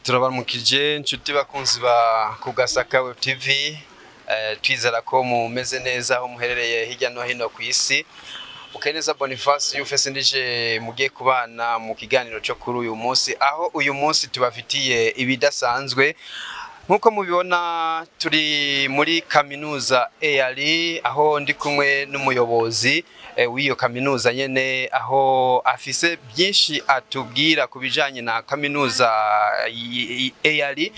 Turabaramukije inshuti bakunzi ba Kugasaka Web TV, twizera ko mumeze neza aho muherereye hirya no hino ku isi. Ukeneza Boniface Yufese ndije mugiye kubana mu kiganiro cyo kuri uyu munsi, aho uyu munsi tubafitiye ibidasanzwe. Nkuko mubibona, turi muri kaminuza EALI, aho ndi kumwe n'umuyobozi w'iyo kaminuza nyene, aho afise byinshi atubwira ku bijanye na kaminuza EALI.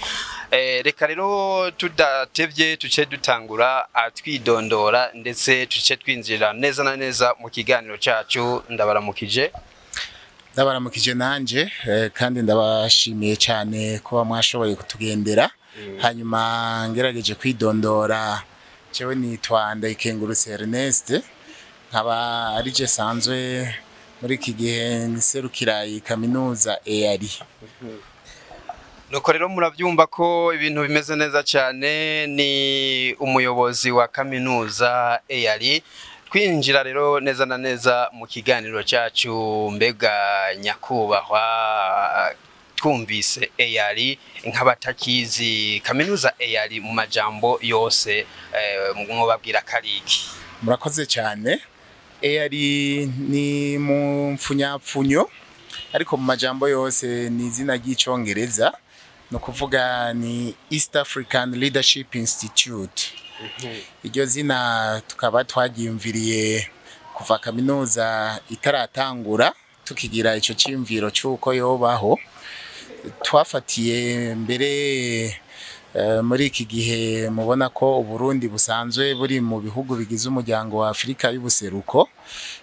Reka rero tudatevye tuce dutangura atwidondora, ndetse tuce twinjira neza na neza mu kiganiro cacu. Ndabaramukije. Ndabaramukije nanje, kandi ndabashimiye cyane kuba mwashoboye kutugendera. Hanyuma ngerageje kwidondora, jewe nitwa Ndayikengurutse Ernest, nkaba ari je sanzwe muri iki gihe nserukira iyi kaminuza EALI. Nuko rero murabyumva ko ibintu bimeze neza cyane, ni umuyobozi wa kaminuza EALI. Twinjira rero neza na neza mu kiganiro cyacu. Mbega nyakubahwa, twumvise EALI, nk'abatakizi kaminuza EALI mu majambo yose, mwobabwira kariki? Murakoze cyane. EALI ni mu mfunyapfunyo, ariko mu majambo yose ni izina ry'Icongereza, ni ukuvuga ni East African Leadership Institute. Iryo zina tukaba twaryiyumviriye kuva kaminuza itaratangura, tukigira ico ciyumviro c'uko yobaho. Twafatiye mbere muri iki gihe mubona ko Uburundi busanzwe buri mu bihugu bigize Umuryango wa Afurika y'Ubuseruko,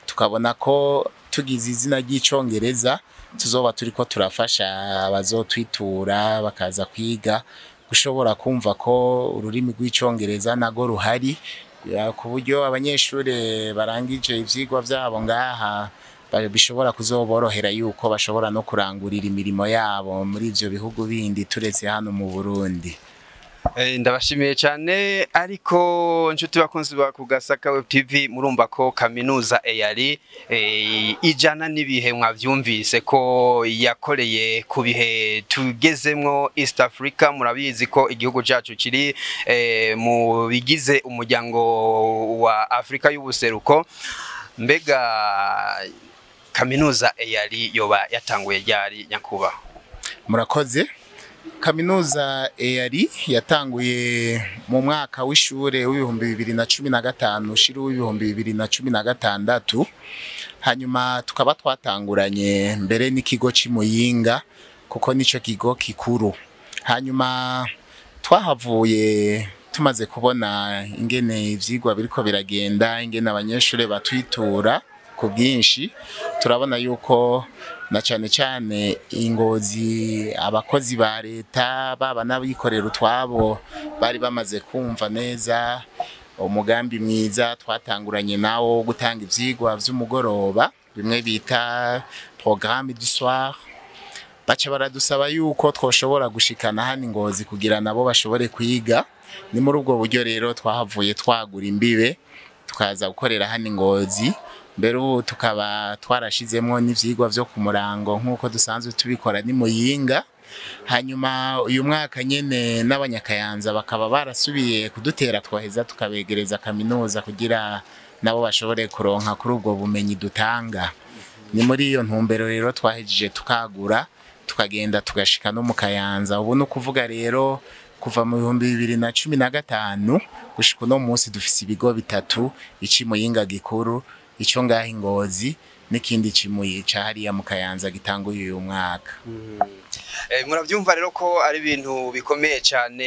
tukabona ko tugize izina ry'Icongereza tuzoba turiko turafasha abazotwitura bakaza kwiga gushobora kumva ko ururimi rw'Icongereza nago ruhari, ku buryo abanyeshure barangije ivyigwa vyabo ngaha bishobora kuzoborohera yuko bashobora no kurangurira imirimo yabo muri ivyo bihugu bindi turetse hano mu Burundi. Ndabashimiye cyane, ariko nshuti bakunzi ba Kugasaka Web TV, murumva ko kaminuza EALI ijana n'ibihe. Mwavyumvise ko yakoreye ku bihe tugezemwo East Africa. Murabizi ko igihugu cyacu kiri mu bigize Umuryango wa Afrika y'Ubuseruko. Mbega kaminuza EALI yoba yatanguye ryari, nyakuba? Murakoze. Kaminuza EALI yatanguye mu mwaka w'ishure w'2015 ushira w'2016. Hanyuma tukaba twatanguranye mbere n'ikigo c'Imuyinga, kuko nico kigo kikuru. Hanyuma twahavuye tumaze kubona ingene ivyigwa biriko biragenda, ingene abanyeshure batwitura ku bwinshi, turabona yuko na cane cane Ingozi abakozi ba leta baba n'abikorera utwabo bari bamaze kumva neza umugambi mwiza twatanguranye nawo wo gutanga ivyigwa vy'umugoroba, bimwe bita programme du soir. Baca baradusaba yuko twoshobora gushikana hano Ingozi kugira nabo bashobore kwiga. Ni muri ubwo buryo rero twahavuye twagura imbibe, tukaza gukorera hano Ingozi. Mbere ubu tukaba twarashizemwo n'ivyigwa vyo ku murango nk'uko dusanzwe tubikora ni Muyinga. Hanyuma uyu mwaka nyene n'Abanyakayanza bakaba barasubiye kudutera, twaheza tukabegereza kaminuza kugira nabo bashobore kuronka kuri ubwo bumenyi dutanga. Ni muri iyo ntumbero rero twahejeje tukagura, tukagenda tugashika no mu Kayanza. Ubu ni ukuvuga rero kuva mu 2015 gushika uno munsi dufise ibigo bitatu: ic'Imuyinga gikuru, ico ngaho Ingozi, n'ikindi cimuye ca hariya mu Kayanza gitanguye uyu mwaka. Murabyumva rero ko ari ibintu bikomeye cyane.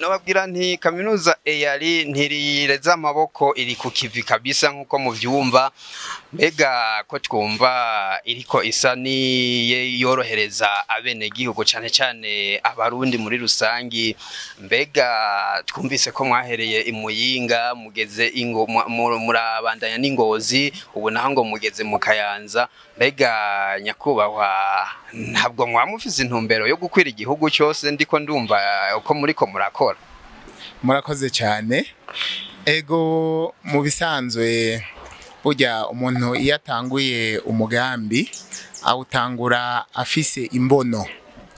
Nobabwira nti kaminuza EALI ntirireza amaboko, iri ku kivi kabisa nk'uko muvyumva. Mbega ko twumva iriko isa ni yorohereza abenegihugu, cyane cyane Abarundi muri rusangi, mbega twumvise ko mwahereye Imuyinga, mugeze ingo, murabandanya n'Ingozi, ubu naho ngo mugeze mu Kayanza, mbega nyakubahwa, ntabwo mwamufise intumbero yo gukwira igihugu cyose, ndiko ndumva uko muriko murakora? Murakoze cyane. Ego, mu bisanzwe burya umuntu iyo atanguye umugambi awutangura afise imbono,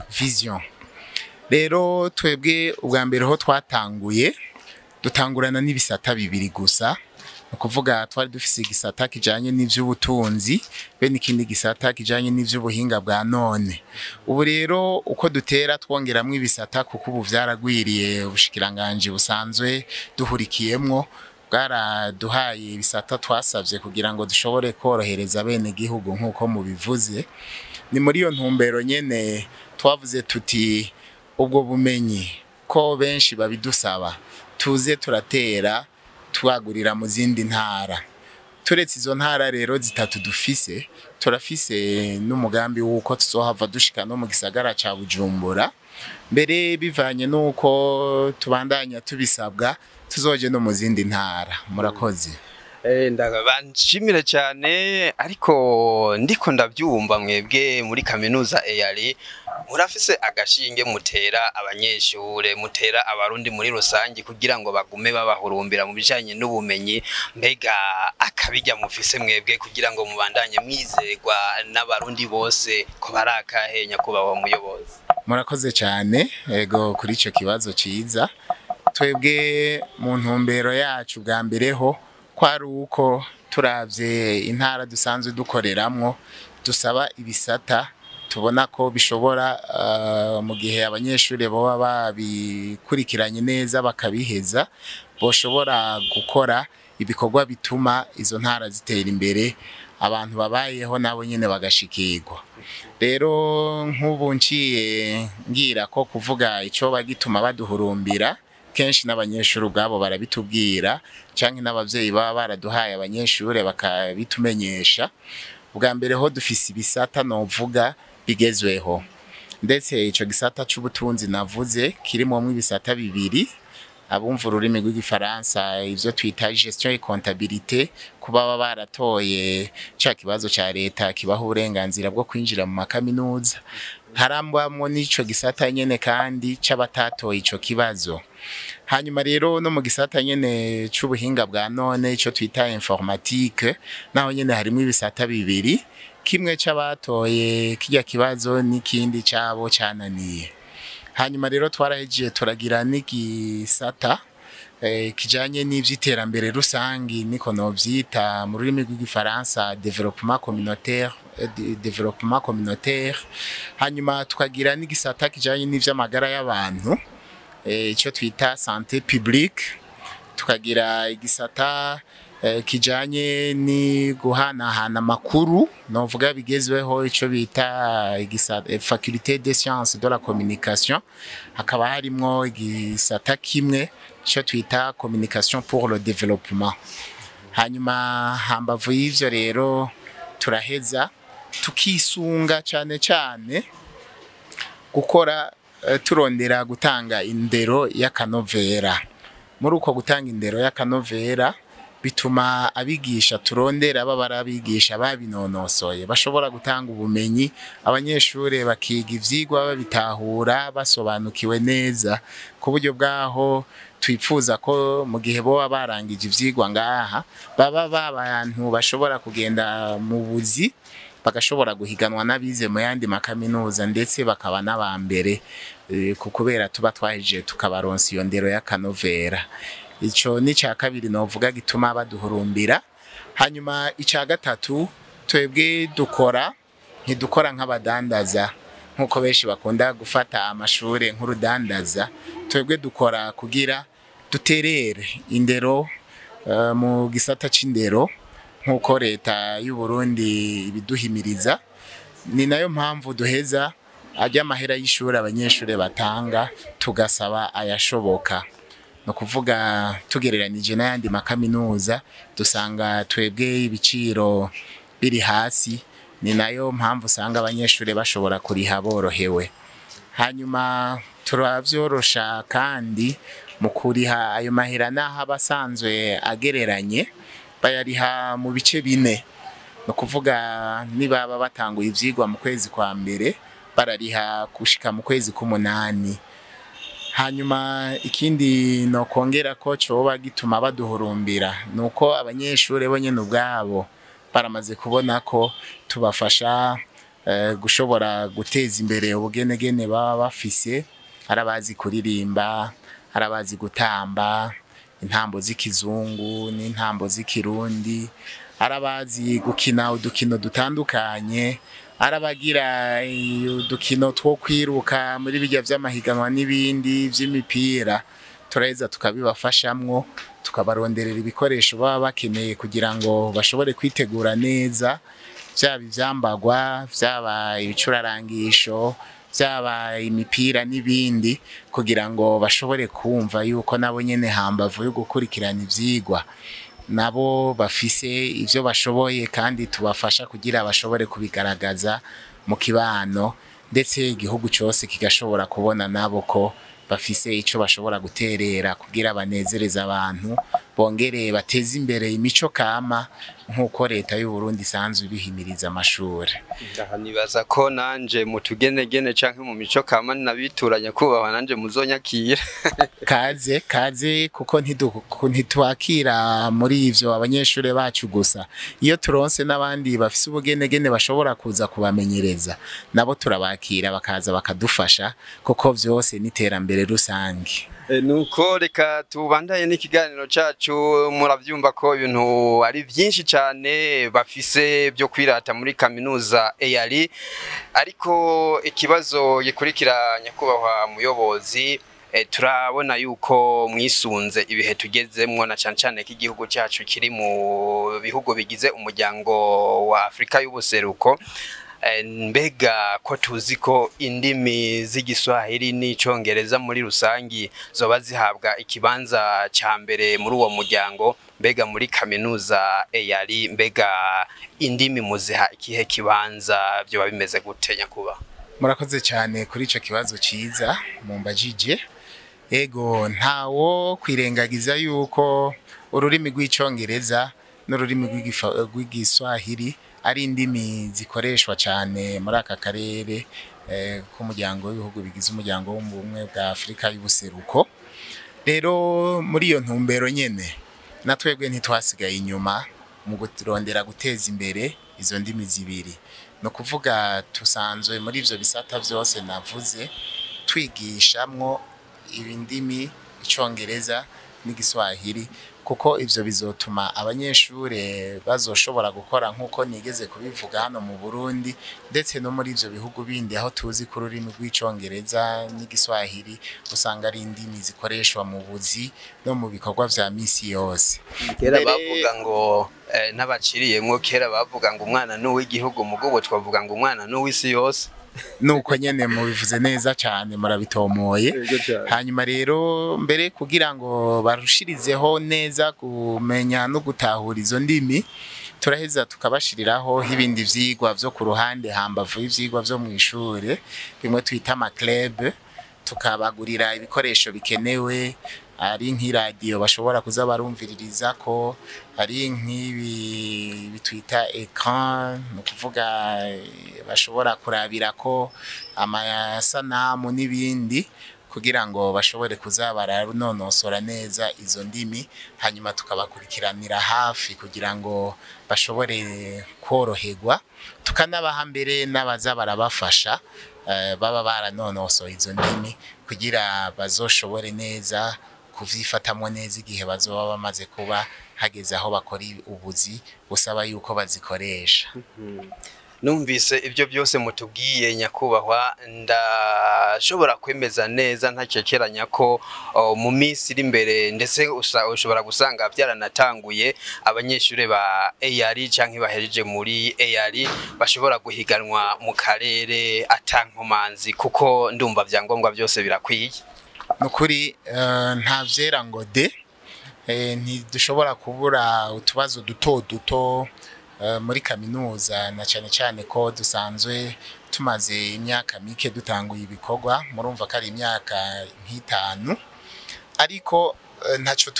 vision. Rero twebwe ubwa mbere ho twatanguye dutangurana n'ibisata bibiri gusa, ni ukuvuga twari dufise igisata kijanye n'ivy'ubutunzi be n'ikindi gisata kijanye n'ivy'ubuhinga bwa none. Ubu rero uko dutera twongeramwo ibisata, kuko ubu vyaragwiriye, ubushikiranganji busanzwe duhurikiyemwo bwaraduhaye ibisata twasavye kugira ngo dushobore korohereza bene gihugu nk'uko mubivuze. Ni muri iyo ntumbero nyene twavuze tuti ubwo bumenyi ko benshi babidusaba, tuze turatera twagurira mu zindi ntara. Turetse izo ntara rero zitatu dufise, turafise n'umugambi w'uko tuzohava dushika no mu gisagara ca Bujumbura, mbere bivanye n'uko tubandanya tubisabwa tuzoje no mu zindi ntara. Murakoze. Nshimire cyane, ariko ndiko ndabyumva mwebwe muri kaminuza EAR murafise agashinge mutera abanyeshure, mutera abarundi muri rusange kugira ngo bagume babahurumbira mu bijanye n'ubumenyi. Mbega akabijya mufise mwebwe kugira ngo mubandanye mwizerwa n'abarundi bose ko barakahe, nyakubahwa muyobozi? Murakoze cyane, ego, kuri ico kibazo ciza. Twebwe mu ntumbero yacu bwa mbere ho kwari uko turavye intara dusanzwe dukoreramwo, dusaba ibisata tubona ko bishobora mu gihe abanyeshuri boba babikurikiranye neza bakabiheza, boshobora gukora ibikorwa bituma izo ntara zitera imbere, abantu babayeho nabo nyene bagashikirwa. Rero nk'ubu nciye ngira ko kuvuga ico bagituma baduhurumbira, kenshi n'abanyeshuri ubwabo barabitubwira canke n'abavyeyi baba baraduhaye abanyeshuri bakabitumenyesha. Ubwa mbere ho dufise ibisata novuga bigezweho, ndetse ico gisata c'ubutunzi navuze kirimwo ibisata bibiri, abumva ururimi rw'igifaransa ivyo twita gestion et comptabilité, kuba baba baratoye ca kibazo ca leta kibaha uburenganzira bwo kwinjira mu makaminuza. Harambwamwo n'ico gisata nyene kandi c'abatatoye ico kibazo. Hanyuma rero no mu gisata nyene c'ubuhinga bwa none, ico twita informatique, naho nyene harimo ibisata bibiri, kimwe c'abatoye kirya kibazo n'ikindi cabo cananiye. Hanyuma rero twarahejeje turagira n'igisata kijanye n'ivy'iterambere rusangi, niko novyita mu rurimi rw'igifaransa développement communautaire, développement communautaire. Hanyuma tukagira n'igisata kijanye n'ivy'amagara y'abantu, ico twita santé publique. Tukagira igisata kijanye ni guhanahana amakuru novuga bigezweho, ico bita faculté des sciences de la communication, hakaba harimwo igisata kimwe ico twita communication pour le développement. Hanyuma hambavu y'ivyo rero turaheza tukisunga cane cane gukora turondera gutanga indero y'akanovera. Muri uko gutanga indero y'akanovera bituma abigisha turondera baba ari abigisha babinonosoye, bashobora gutanga ubumenyi, abanyeshure bakiga ivyigwa babitahura, basobanukiwe neza, ku buryo bwaho twipfuza ko mu gihe boba barangije ivyigwa ngaha baba babantu bashobora kugenda mu buzi, bagashobora guhiganwa n'abize mu yandi makaminuza, ndetse bakaba n'abambere, kubera tuba twahejeje tukabaronsa iyo ndero y'akanovera. Ico ni ica kabiri novuga gituma baduhurumbira. Hanyuma ica gatatu, twebwe dukora, ntidukora nk'abadandaza nk'uko benshi bakunda gufata amashure nk'urudandaza. Twebwe dukora kugira duterere indero mu gisata c'indero nk'uko leta y'u Burundi ibiduhimiriza. Ni nayo mpamvu duheza ajya amahera y'ishuri abanyeshure batanga tugasaba ayashoboka. No kuvuga tugereranije n'ayandi makaminuza, dusanga twebwe ibiciro biri hasi, ni nayo mpamvu usanga abanyeshure bashobora kuriha borohewe. Hanyuma turavyorosha kandi mu kuriha ayo mahera, naho aba asanzwe agereranye, bayariha mu bice bine. Ni ukuvuga nibaba batanguye ivyigwa mu kwezi kwa mbere, barariha gushika mu kwezi k'umunani. Hanyuma ikindi nokongera ko coba gituma baduhurumbira nuko abanyeshure bo nyene ubwabo baramaze kubona ko tubafasha gushobora guteza imbere ubugenegene baba bafise. Hari abazi kuririmba, hari abazi gutamba intambo z'ikizungu n'intambo z'ikirundi, hari abazi gukina udukino dutandukanye, hari abagira udukino two kwiruka muri bijya vy'amahiganwa n'ibindi vy'imipira. Turaheza tukabibafashamwo, tukabaronderera ibikoresho baba bakeneye kugira ngo bashobore kwitegura neza, vyaba ivyambagwa, vyaba ibicurarangisho, vyaba imipira n'ibindi, kugira ngo bashobore kumva yuko nabo nyene hambavu yo gukurikirana ivyigwa nabo bafise ivyo bashoboye, kandi tubafasha kugira bashobore kubigaragaza mu kibano, ndetse igihugu cose kigashobora kubona nabo ko bafise ico bashobora guterera kugira banezereze abantu, bongere bateze imbere imico kama nk'uko leta y'u Burundi isanzwe ibihimiriza amashure. Aha nibaza ko nanje mu tugenegene canke mu mico kama nabituranya kubahwa nanje muzonyakira. Kaze kaze, kuko ntitwakira muri ivyo abanyeshure bacu gusa, iyo turonse n'abandi bafise ubugenegene bashobora kuza kubamenyereza nabo turabakira bakaza bakadufasha, kuko vyose n'iterambere rusange. Nuko reka tubandanye n'ikiganiro cacu. Muravyumva ko ibintu ari vyinshi cane bafise byo kwirata muri kaminuza EALI, ariko ikibazo gikurikira, nyakubahwa muyobozi, turabona yuko mwisunze ibihe tugezemwo, na cane cane ko igihugu cacu kiri mu bihugu bigize umuryango wa Afrika y'ubuseruko. Mbega ko tuzi ko indimi z'igiswahili n'icongereza muri rusangi zoba zihabwa ikibanza ca mbere muri uwo muryango, mbega muri kaminuza EALI, mbega indimi muziha ikihe kibanza, vyoba bimeze gute nyakuba? Murakoze cyane kuri ico kibazo ciza mumbajije. Ego, ntawo kwirengagiza yuko ururimi rw'icongereza n'ururimi rw'igiswahili ari indimi zikoreshwa cyane muri aka karere k'umuryango w'ibihugu bigize umuryango w'ubumwe bwa Afrika y'ubuseruko. Rero muri iyo ntumbero nyene, na twebwe ntitwasigaye inyuma mu kurondera guteza imbere izo ndimi zibiri. Ni ukuvuga tusanzwe muri ivyo bisata vyose navuze twigishamwo indimi icongereza n'igiswahili, kuko ivyo bizotuma abanyeshure bazoshobora gukora nk'uko nigeze kubivuga hano mu Burundi, ndetse no muri ivyo bihugu bindi aho tuzi ko ururimi rw'icongereza n'igiswahili usanga ari indimi zikoreshwa mu buzi no mu bikorwa vya misi yose. Kera bavuga ngo n'abaciriyemwo, kera bavuga ngo umwana n'uw'igihugu, mugubo twavuga ngo umwana n'uw'isi yose. Nuko nyene mubivuze neza cyane, murabitomoye. Hanyuma rero mbere kugira ngo barushirizeho neza kumenya no gutahura izo ndimi, turaheza tukabashiriraho ibindi vyigwa vyo ku ruhande hambavu y'ivyigwa vyo mu ishure, bimwe twita ama club, tukabagurira ibikoresho bikenewe, ari nk'iradiyo bashobora kuza barumviririza ko, ari nk'ibi bitwita écran, ni ukuvuga bashobora kurabira ko amasanamu n'ibindi, kugira ngo bashobore kuza baranonosora neza izo ndimi. Hanyuma tukabakurikiranira hafi kugira ngo bashobore koroherwa, tukanabaha mbere n'abaza barabafasha baba baranonosoye izo ndimi, kugira bazoshobore neza kuvyifatamwo neza igihe bazoba bamaze kuba hageze aho bakora ubuzi busaba yuko bazikoresha. Numvise ibyo byose mutubwiye nyakubahwa, ndashobora kwemeza neza ntakekeranya ko mu minsi iri imbere, ndetse ushobora gusanga byaranatanguye, abanyeshuri ba EALI canke bahejeje muri EALI bashobora guhiganwa mu karere atankomanzi, kuko ndumva vyangombwa byose birakwiye. Nukuri nta vyera ngo de, ntidushobora kubura utubazo duto duto muri kaminuza, na cyane cyane ko dusanzwe tumaze imyaka mike dutanguye ibikorwa, murumva ko ari imyaka nk'itanu, ariko ntacyo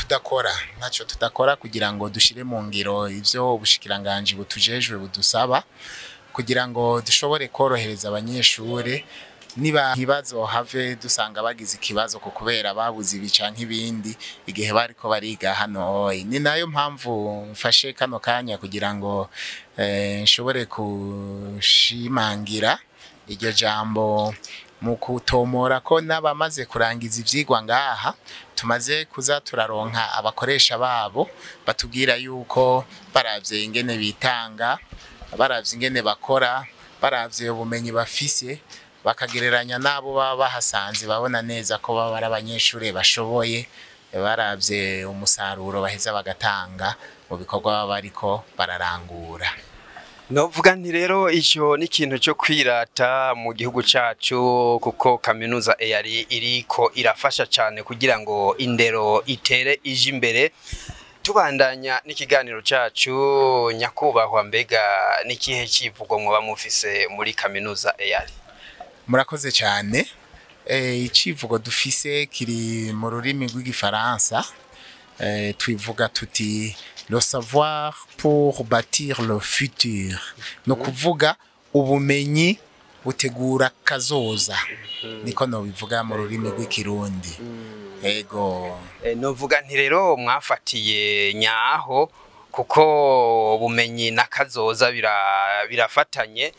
tudakora kugira ngo dushire mu ngiro ivyo ubushikiranganji butujejwe budusaba, kugira ngo dushobore korohereza abanyeshure, niba ntibazohave dusanga bagize ikibazo ku kubera babuze ibi canke ibindi igihe bariko bariga hano. Ni nayo mpamvu mfashe kano kanya kugira ngo nshobore kushimangira iryo jambo. Mu kutomora ko n'abamaze kurangiza ivyigwa ngaha tumaze kuza turaronka abakoresha babo batubwira yuko baravye ingene bitanga, baravye ingene bakora, baravye ubumenyi bafise, bakagereranya n'abo baba bahasanze, babona neza ko baba ari abanyeshure bashoboye, baravye umusaruro baheza bagatanga mu bikorwa baba bariko bararangura. Novuga nti rero ico ni ikintu cyo kwirata mu gihugu cacu, kuko kaminuza EAR iriko irafasha cane kugira ngo indero itere ije imbere. Tubandanya n'ikiganiro cacu, nyakubahwa, mbega n'ikihe civugo mwoba mufise muri kaminuza EAR? Murakoze cyane. Icivugo dufise kiri mu rurimi rw'igifaransa. Twivuga tuti: "Le savoir pour bâtir le futur", no kuvuga ubumenyi butegura kazoza, niko nobivuga mu rurimi rw'ikirundi. Ego. Novuga nti rero mwafatiye nyaho, kuko ubumenyi na kazoza birafatanye.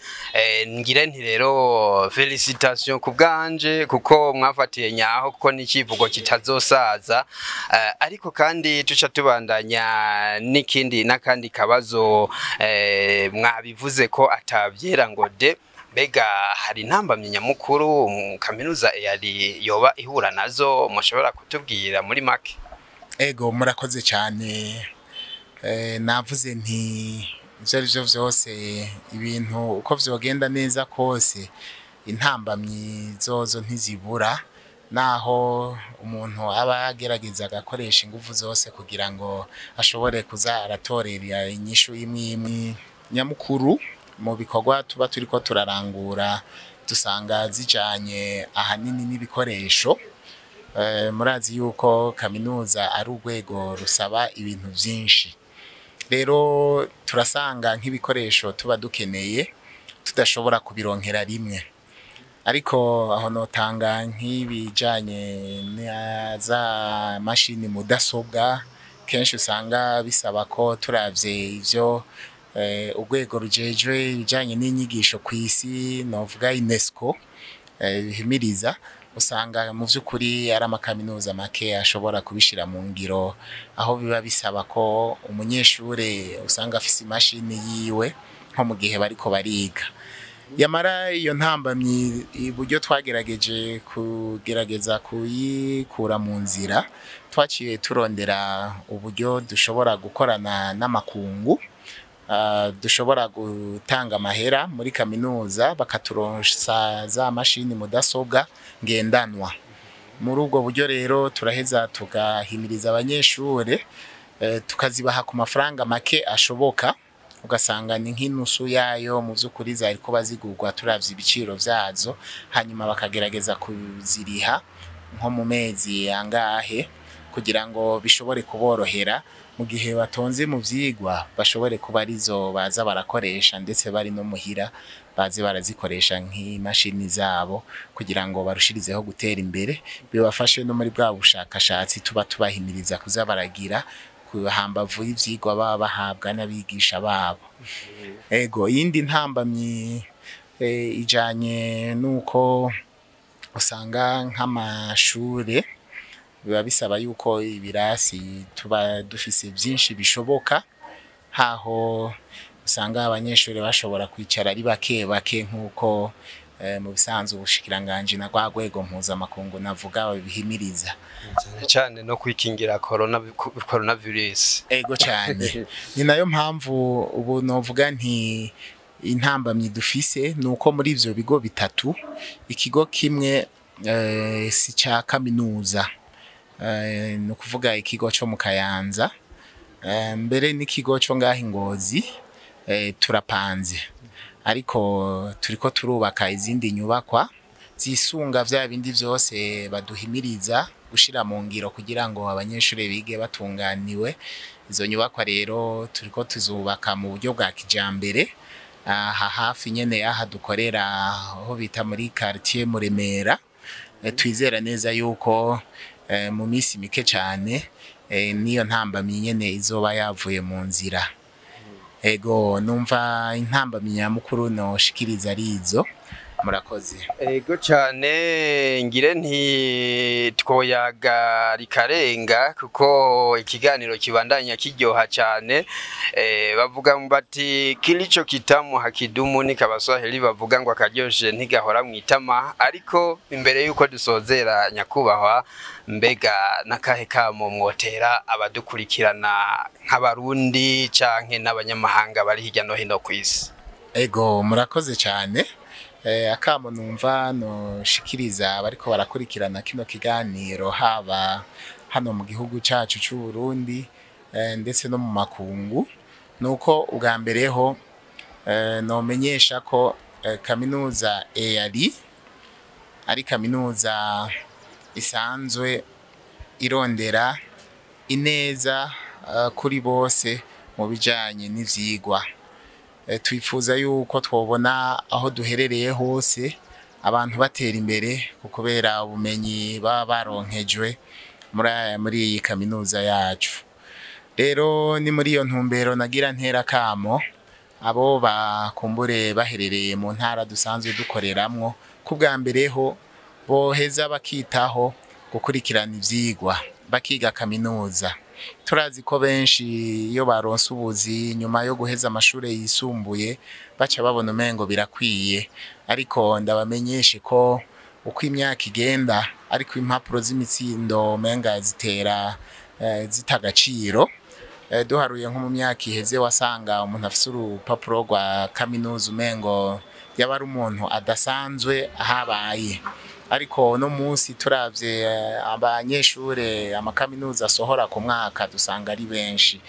Ngire nti rero félicitations ku bwanje, kuko mwafatiye nyaho, kuko n'icivugo kitazosaza. Ariko kandi tuca tubandanya n'ikindi n'akandi kabazo. Mwabivuze ko atavyera ngo de. Mbega hari intambamyi nyamukuru mu kaminuza yari yoba ihura nazo mushobora kutubwira muri make? Ego, murakoze cyane. Navuze nti ivyo ari vyo vyose, ibintu uko vyogenda neza kose, intambamyi zozo ntizibura, naho umuntu aba agerageza agakoresha ingufu zose kugira ngo ashobore kuza aratorera inyishu imwe imwe. Nyamukuru mu bikorwa tuba turiko turarangura dusanga zijanye ahanini n'ibikoresho. Murazi yuko kaminuza ari urwego rusaba ibintu vyinshi. Rero turasanga nk'ibikoresho tuba dukeneye tudashobora kubironkera rimwe, ariko aho notanga nk'ibijanye na za mashini mudasobwa. Kenshi usanga bisaba ko turavye ivyo urwego rujejwe ibijanye n'inyigisho kw'isi, novuga UNESCO, bihimiriza, usanga mu vy'ukuri ari amakaminuza make ashobora kubishira mu ngiro, aho biba bisaba ko umunyeshure usanga afise imashini yiwe nko mu gihe bariko bariga. Yamara iyo ntambamyi, iburyo twagerageje kugerageza kuyikura mu nzira, twaciye turondera uburyo dushobora gukorana n'amakungu, dushobora gutanga amahera muri kaminuza bakaturonsa za mashini mudasobwa ngendanwa. Muri ubwo buryo rero turaheza tugahimiriza abanyeshure, tukazibaha ku mafaranga make ashoboka, ugasanga ni nk'inusu yayo mu vy'ukuri zari kuba zigurwa turavye ibiciro vyazo, hanyuma bakagerageza kuziriha nko mu mezi angahe kugira ngo bishobore kuborohera mu gihe batonze mu vyigwa, bashobore kuba arizo baza barakoresha, ndetse bari no muhira baze barazikoresha nk'imashini zabo, kugira ngo barushirizeho gutera imbere, bibafashe no muri bwa bushakashatsi tuba tubahimiriza kuza baragira hambavu y'ivyigwa baba bahabwa n'abigisha babo. Ego, iyindi ntambamyi ijanye nuko usanga nk'amashure biba bisaba yuko ibirasi tuba dufise vyinshi bishoboka, haho usanga abanyeshuri bashobora kwicara ari bake bake, nk'uko mu bisanzwe ubushikiranganji na rwa rwego mpuzamakungu navuga babihimiriza. Cyane cyane no kwikingira coronavirus. Ego cyane, ni nayo mpamvu ubu novuga nti intambamyi dufise ni uko muri ivyo bigo bitatu, ikigo kimwe si ca kaminuza, ni ukuvuga ikigo co mu Kayanza, mbere n'ikigo co ngaho i Ngozi, turapanze, ariko turiko turubaka izindi nyubakwa zisunga vya bindi vyose baduhimiriza gushira mu ngiro kugira ngo abanyeshure bige batunganiwe. Izo nyubakwa rero turiko tuzubaka mu buryo bwa kijambere, aha hafi nyene y'aha dukorera, aho bita muri quartier Muremera. Twizera neza yuko mu minsi mike cane niyo ntambamyi nyene izoba yavuye mu nzira. Ego, numva intambamyi nyamukuru noshikiriza ari izo. Murakoze. Ego cyane, ngire nti twoyaga rikarenga kuko ikiganiro kibandanya kiryoha cyane. Bavuga bati kilicho kitamu hakidumu, ni kabaswahili bavuga ngo akaryoshe ntigahora mu itama. Ariko imbere yuko dusozera, nyakubahwa, mbega n'akahe kamo mwotera abadukurikirana nk'abarundi canke n'abanyamahanga bari hirya no hino ku isi? Ego, murakoze cyane. Akamo numva noshikiriza bariko barakurikirana kino kiganiro, haba hano mu gihugu cacu c'u Burundi ndetse no mu makungu, nuko ubwa mbere ho nomenyesha ko kaminuza EALI ari kaminuza isanzwe irondera ineza kuri bose mu bijanye n'ivyigwa. Twifuza yuko twobona aho duherereye hose abantu batera imbere kubera ubumenyi baba baronkejwe muri iyi kaminuza yacu. Rero ni muri iyo ntumbero nagira ntera kamo abo bakumbure baherereye mu ntara dusanzwe dukoreramwo, ku bwa mbere ho boheza bakitaho gukurikirana ivyigwa, bakiga kaminuza. Turazi ko benshi iyo baronse ubuzi nyuma yo guheza amashure yisumbuye baca babona umengo birakwiye, ariko ndabamenyeshe ko uko imyaka igenda ariko impapuro z'imitsindo umenga zitera zita agaciro. Duharuye nko mu myaka iheze, wasanga umuntu afise urupapuro rwa kaminuza umengo yaba ari umuntu adasanzwe ahabaye, ariko uno munsi turavye abanyeshure amakaminuza asohora ku mwaka, dusanga ari benshi.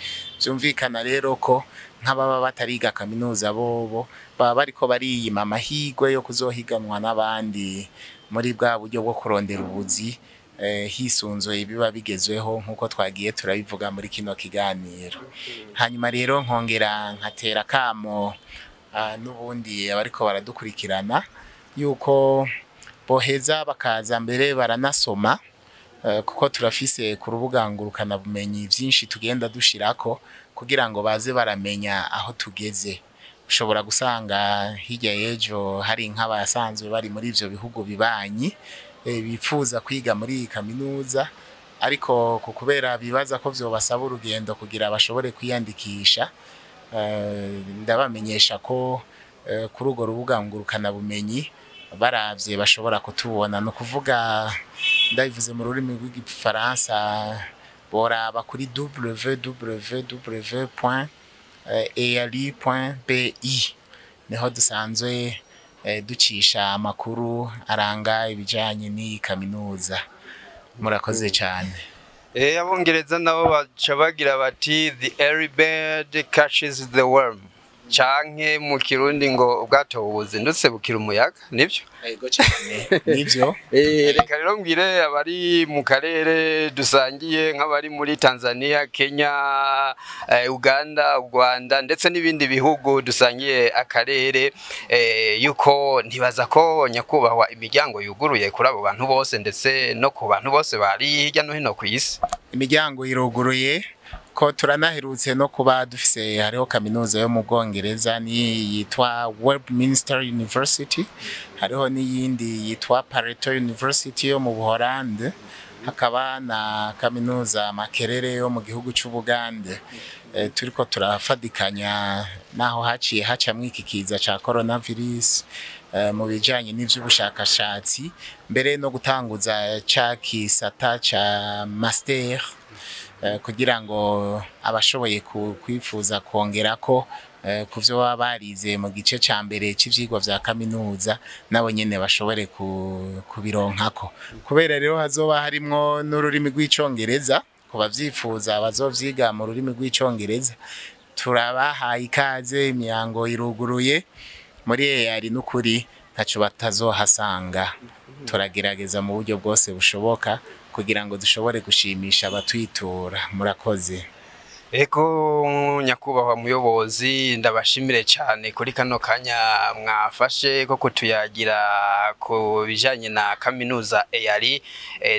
Vyumvikana rero ko nk'ababa batariga kaminuza bobo baba bariko bariyima amahirwe yo kuzohiganwa n'abandi muri bwa buryo bwo kurondera ubuzi hisunzuye ibiba bigezweho, nk'uko twagiye turabivuga muri kino kiganiro. Hanyuma rero nkongera nkatera kamo n'ubundi abariko baradukurikirana yuko boheza bakaza mbere baranasoma, kuko turafise ku rubuga ngurukana bumenyi vyinshi tugenda dushirako kugira ngo baze baramenya aho tugeze. Ushobora gusanga hirya y'ejo hari nk'abasanzwe bari muri ivyo bihugu bibanyi bifuza kwiga muri iyi kaminuza, ariko ku kubera bibaza ko vyobasaba urugendo kugira bashobore kwiyandikisha. Ndabamenyesha ko kuri urwo rubuga ngurukana bumenyi baravye bashobora kutubona. Ni ukuvuga, ndabivuze mu rurimi rw'igifaransa, boraba kuri www.eali.bi, niho dusanzwe ducisha amakuru aranga ibijanye n'iyi kaminuza. Murakoze cyane. Abongereza nabo baca bagira bati "The early bird catches the worm", canke mu Kirundi ngo ubwato buzindutse bukira umuyaga, nibyo? Ego cyane, nivyo. Reka rero mbwire abari mu karere dusangiye, nk'abari muri Tanzania, Kenya, Uganda, Rwanda ndetse n'ibindi bihugu dusangiye akarere, yuko ntibaza ko nyakubahwa imiryango yuguruye kuri abo bantu bose, ndetse no ku bantu bose bari hirya no hino ku isi. Imiryango iruguruye, ko turanaherutse no kuba dufise, hariho kaminuza yo mu Bwongereza ni yitwa Westminster University, hariho n'iyindi yitwa Pareto University yo mu Buholande, hakaba na kaminuza Makerere yo mu gihugu c'Ubugande. Turiko turafadikanya naho haciye hacamwo iki kiza ca coronavirus mu bijanye n'ivy'ubushakashatsi, mbere no gutanguza ca kisata ca master kugira ngo abashoboye kwifuza kongerako ku vyo baba barize mu gice ca mbere c'ivyigwa vya kaminuza nabo nyene bashobore kubironkako. Kubera rero hazoba harimwo n'ururimi rw'icongereza, ku bavyifuza bazovyiga mu rurimi rw'icongereza, turabahaye ikaze, imyango iruguruye muri EALI. N'ukuri ntaco batazohasanga. Turagerageza mu buryo bwose bushoboka kugira ngo dushobore gushimisha abatwitura. Murakoze. Ego nyakubahwa muyobozi, ndabashimire cyane kuri kano kanya mwafashe ko kutuyagira ku bijanye na kaminuza EALI.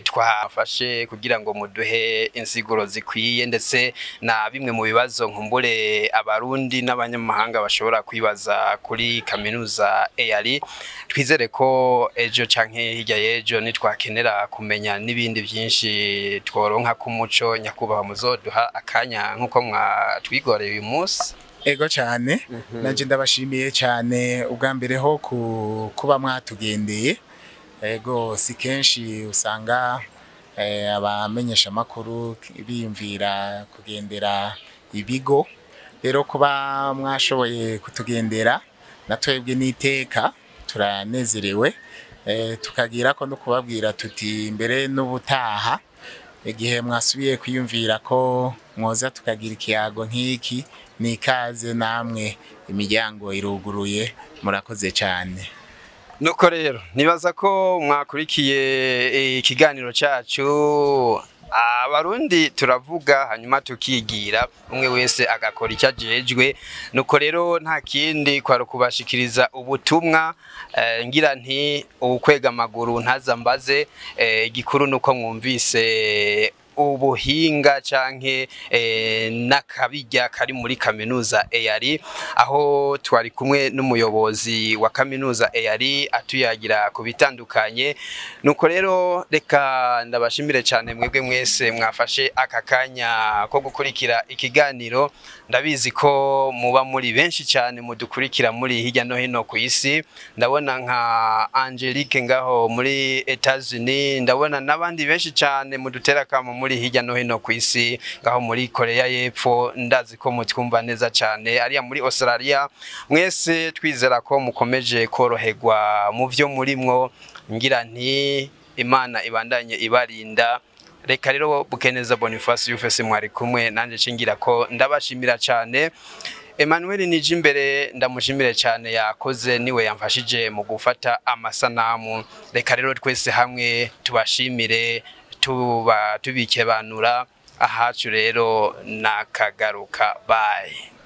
Twafashe kugira ngo muduhe insiguro zikwiye ndetse na bimwe mu bibazo nkumbure abarundi n'abanyamahanga bashobora kwibaza kuri kaminuza EALI. Twizere ko ejo canke hirya y'ejo nitwakenera kumenya n'ibindi byinshi tworonka ku muco, nyakubahwa muzoduha akanya nkuko mwatwigoreye uyu munsi. Ego cyane, nanje ndabashimiye cyane ubwa mbere ho kuba mwatugendeye. Ego, si kenshi usanga abamenyesha makuru biyumvira kugendera ibigo, rero kuba mwashoboye kutugendera natwebwe n'iteka turanezerewe. Tukagira ko no kubabwira tuti mbere n'ubutaha igihe mwasubiye kwiyumvira ko mwoza tukagira ikiyago nk'iki, ni ikaze namwe, imiryango iruguruye. Murakoze cyane. Nuko rero nibaza ko mwakurikiye ikiganiro cyacu. Abarundi turavuga hanyuma tukigira, umwe wese agakora icyo ajejwe. Nuko rero nta kindi kwari kubashikiriza ubutumwa. Ngira nti ukwega amaguru ntaza mbaze. Igikuru nuko mwumvise ubuhinga canke n'akabirya kari muri kaminuza EALI, aho twari kumwe n'umuyobozi wa kaminuza EALI atuyagira ku bitandukanye. Nuko rero reka ndabashimire cyane mwebwe mwese mwafashe aka kanya ko gukurikira ikiganiro. Ndabizi ko muba muri benshi cyane mudukurikira muri hirya no hino ku isi. Ndabona nka Angelique ngaho muri Etats-Unis, ndabona n'abandi benshi cyane mudutera kamo muri hirya no hino ku isi, ngaho muri Korea y'Epfo ndazi ko mutwumva neza cyane, ariya muri Australia. Mwese twizera ko mukomeje koroherwa mu byo murimwo. Ngira nti Imana ibandanye ibarinda. Reka rero Bukeneza Boniface Yufese mwari kumwe nanje cingira ko ndabashimira cyane. Emmanuel Nijimbere ndamushimire cyane, yakoze niwe yamfashije mu gufata amasanamu. Reka rero twese hamwe tubashimire, tuba tubikebanura ahacu rero nakagaruka. Bye.